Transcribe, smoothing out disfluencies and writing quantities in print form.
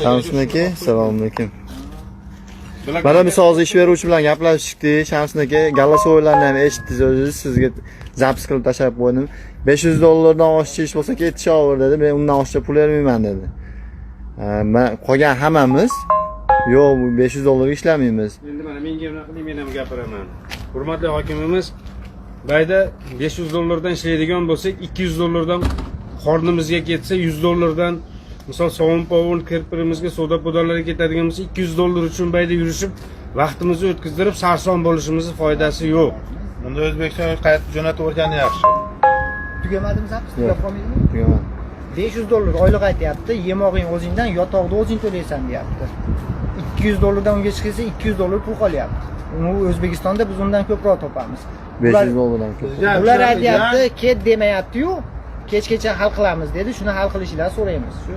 Shamsiddin aka, assalomu alaykum. Mana biz hozir ish beruvchi bilan gaplashib chiqdik. Shamsiddin aka, голосовой larni ham eshitdingiz o'zingiz, sizga запись qilib tashlab qo'ydim. 500 dollardan oshiqcha ish bo'lsa ketishaver dedi. Men undan oshiqcha pul bermayman dedi. Man qolgan hammamiz yo'q, bu 500 dollarga ishlamaymiz. Endi mana menga bunaqa qiling, men ham gapiraman. Hurmatli hokimimiz, bayda 500 dollardan ishlaydigan bo'lsak, 200 dollardan qornimizga ketsa, 100 dollardan misol sovun povun kirpirimizga, savdo podalarga ketadigan bo'lsa, 200 dollar uchun bayda yurishib, vaqtimizni o'tkazdirib, sarson bo'lishimizni foydasi yo'q. Bunda O'zbekistonga qaytib jo'natib yuborgani yaxshi. Tugamadimi запись? Yo'q. Tugab qolmaydimi? Tugamadi. 500 dollar oylik aytyapti, yemog'ing o'zingdan, yotog'ni o'zing to'laysan deyapti. 200 dollardan unga chiqsa, 200 dollar pul qolyapti. Uni O'zbekistonda biz undan ko'proq topamiz. 500 dollardan ko'p. Ular aytyapti, ket demayapti-yu, kechgacha hal qilamiz dedi. Shuni hal qilishinglarni so'raymiz. Shu.